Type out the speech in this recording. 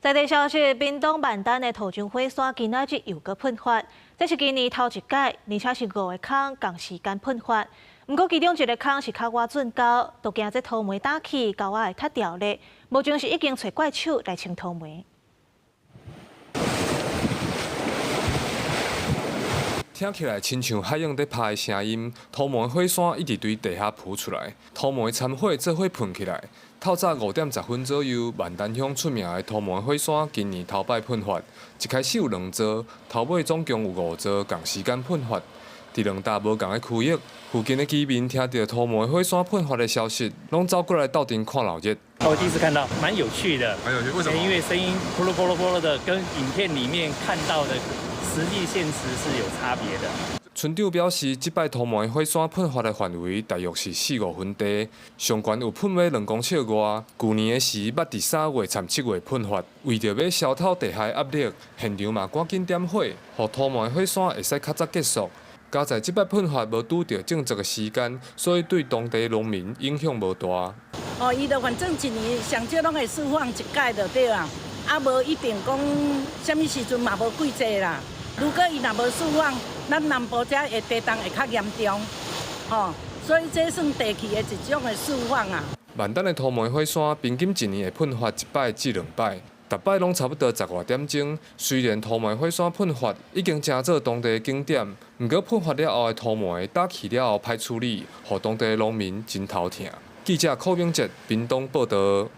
在地消息，屏東萬丹的土石火山今仔日又閣噴發，這是今年頭一擺，而且是五个空仝時間噴發。毋過其中一个空是較倚圳溝，都驚這塗煤打去，溝仔會塌掉咧。目前是已經揣怪手來清塗煤。聽起來親像海湧佇拍的聲音，塗煤火山一直對地下噴出來，塗煤摻火做伙噴起來。透早5點10分左右，萬丹鄉出名的塗煤火山今年頭擺噴發，一開始有兩座，頭尾總共有五座仝時間噴發。佇兩搭無仝的區域，附近的居民聽著塗煤火山噴發的消息，攏走過來鬥陣看鬧熱。我第一次看到，蠻有趣的。蠻有趣，為什麼？因為聲音噗嚕噗嚕噗嚕的，跟影片裡面看到的實際現實是有差別的。村長表示，這擺塗煤火山噴發的範圍大約是四五分地，上懸有噴尾2公尺外。舊年的時，捌佇3月摻7月噴發，為著欲消透地下壓力，現場嘛趕緊點火，予塗煤火山會使較早結束。佳哉這擺噴發無拄著種植的時間，所以對當地農民影響無大。哦，伊就反正一年上少攏會釋放一擺就對啊，啊無一定講啥物時陣嘛無季節啦。如果伊若無釋放，咱南部遮會地動會較嚴重，吼，所以這算地氣的一種的釋放啊。萬丹的塗煤火山平均一年會噴發一擺至兩擺，逐擺攏差不多十外點鐘。雖然塗煤火山噴發已經成做當地的景點，毋過噴發了後的塗煤打去了後歹處理，予當地農民真頭疼。記者柯明哲屏東報導。